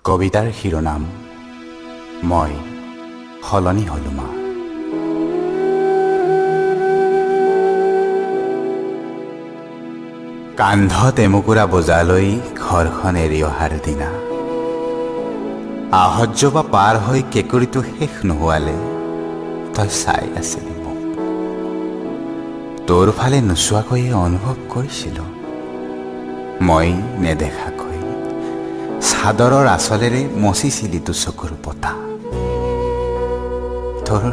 কবিতাৰ শিৰোনাম মই সলনি হলো মা। কান্ধত এমুকুৰা বোজালৈ ঘৰখন এৰি অহাৰ দিনা আহতজোপা পাৰ হৈ কেঁকুৰিটো শেষ নোহোৱালে তই চাই আছিলি মোক। তোৰ ফালে নোচোৱাকৈয়ে অনুভৱ কৰিছিলোঁ মই নেদেখাকৈ চাদৰৰ আঁচলেৰে মচিছিলি তোৰ চকুৰ পতা। তোৰ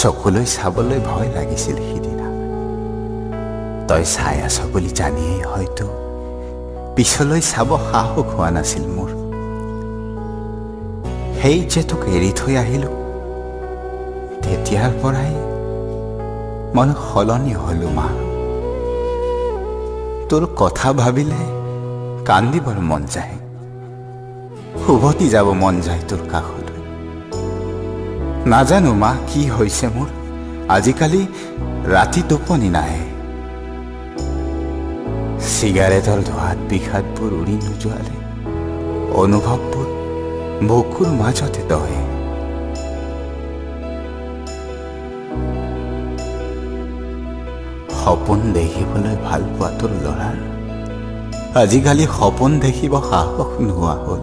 চকুলৈ চাবলৈ ভয় লাগিছিল সিদিনা। তই চাই আছ বুলি জানিয়েই হয়তো পিছলৈ চাব সাহস হোৱা নাছিল মোৰ। সেই যে তোক এৰি থৈ আহিলোঁ, তেতিয়াৰ পৰাই মই সলনি হলো মা। তোৰ কথা ভাবিলে কান্দিবৰ মন যায়, উভতি যাব মন যায় তোৰ কাষলৈ। নাজানো মা কি হৈছে মোৰ, আজিকালি ৰাতি টোপনি নাহে। চিগাৰেটৰ ধোঁৱাত বিষাদবোৰ উৰি নোযোৱালে অনুভৱবোৰ বুকুৰ মাজতে দহে। সপোন দেখিবলৈ ভাল পোৱা তোৰ ল'ৰাৰ আজিকালি সপোন দেখিব সাহস নোহোৱা হ'ল।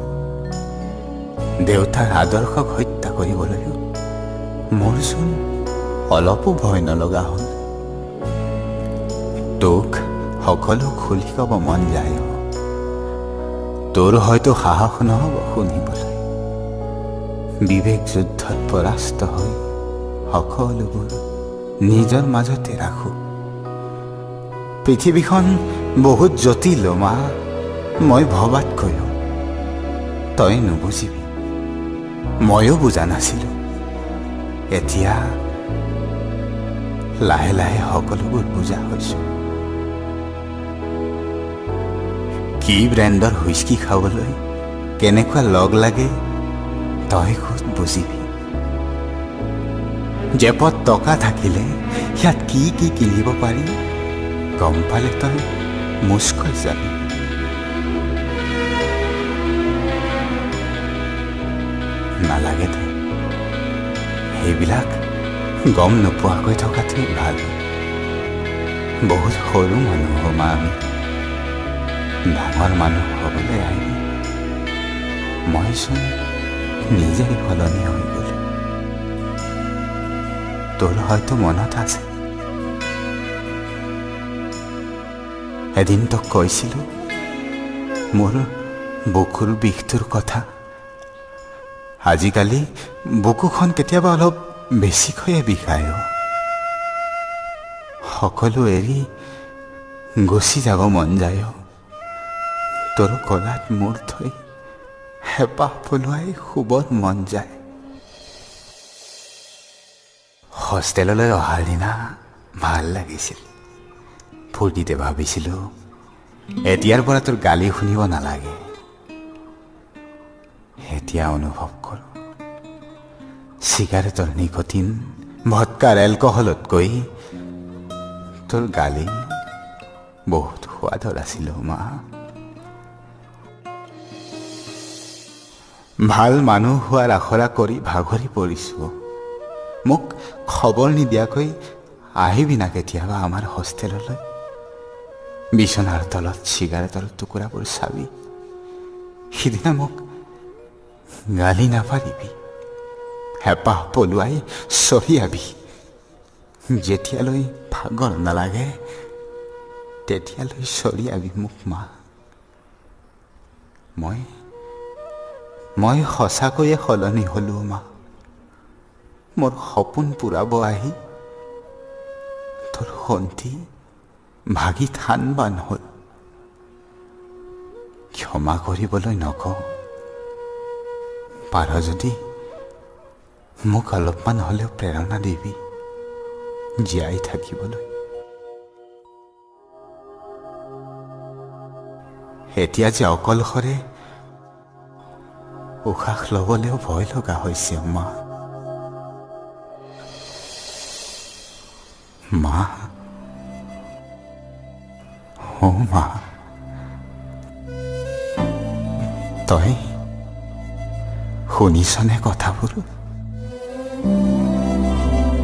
দেউতাৰ আদৰ্শক হত্যা কৰিবলৈও মোৰচোন অলপো ভয় নলগা হ'ল। তোক সকলো খুলি ক'ব মন যায়, তোৰ হয়তো সাহস নহ'ব শুনিবলৈ। বিবেক যুদ্ধত পৰাস্ত হৈ সকলোবোৰ নিজৰ মাজতে ৰাখোঁ। পৃথিৱীখন বহুত জটিল মা, মই ভবাতকৈও। তই নুবুজিবি, ময়ো বুজা নাছিলোঁ। এতিয়া লাহে লাহে সকলোবোৰ বুজা হৈছোঁ। কি ব্ৰেণ্ডৰ হুইস্কি খাবলৈ কেনেকুৱা লগ লাগে তই ক'ত বুজিবি। জেপত টকা থাকিলে ইয়াত কি কি কিনিব পাৰি গম পালে তই মুচকৈ যাবি। নালাগে দে, সেইবিলাক গম নোপোৱাকৈ থকাটোৱেই ভাল। বহুত সৰু মানুহ মা আমি, ডাঙৰ মানুহ হ'বলৈ আহি মইচোন নিজেই সলনি হৈ গ'লো। তোৰ হয়তো মনত আছে, এদিন তোক কৈছিলোঁ মোৰ বুকুৰ বিষটোৰ কথা। আজিকালি বুকুখন কেতিয়াবা অলপ বেছিকৈয়ে বিষায়। সকলো এৰি গুচি যাব মন যায়। তোৰ গলাত মূৰ থৈ হেঁপাহ পলুৱাই শুবৰ মন যায়। হোষ্টেললৈ অহাৰ দিনা ভাল লাগিছিল, ফূৰ্তিতে ভাবিছিলোঁ এতিয়াৰ পৰা তোৰ গালি শুনিব নালাগে। এতিয়া অনুভৱ কৰোঁ চিগাৰেটৰ নিকটিন, ভটকাৰ এলকহলতকৈ তোৰ গালি বহুত সোৱাদৰ আছিল মা। ভাল মানুহ হোৱাৰ আখৰা কৰি ভাগৰি পৰিছোঁ। মোক খবৰ নিদিয়াকৈ আহিবি না কেতিয়াবা আমাৰ হোষ্টেললৈ। বিচনাৰ তলত চিগাৰেটৰ টুকুৰাবোৰ চাবি, সিদিনা মোক গালি নাপাৰিবি। হেঁপাহ পলুৱাই চৰিয়াবি, যেতিয়ালৈ ভাগৰ নালাগে তেতিয়ালৈ চৰিয়াবি মোক মা। মই সঁচাকৈয়ে সলনি হলো মা। মোৰ সপোন পূৰাব আহি তোৰ সন্তি ভাগি থান বান হ'ল। ক্ষমা কৰিবলৈ নকওঁ, পাৰ যদি মোক অলপমান হ'লেও প্ৰেৰণা দিবি জীয়াই থাকিবলৈ। এতিয়া যে অকলশৰে উশাহ ল'বলৈও ভয় লগা হৈছে মা। মা, অ' মা, তই শুনিছনে কথাবোৰ?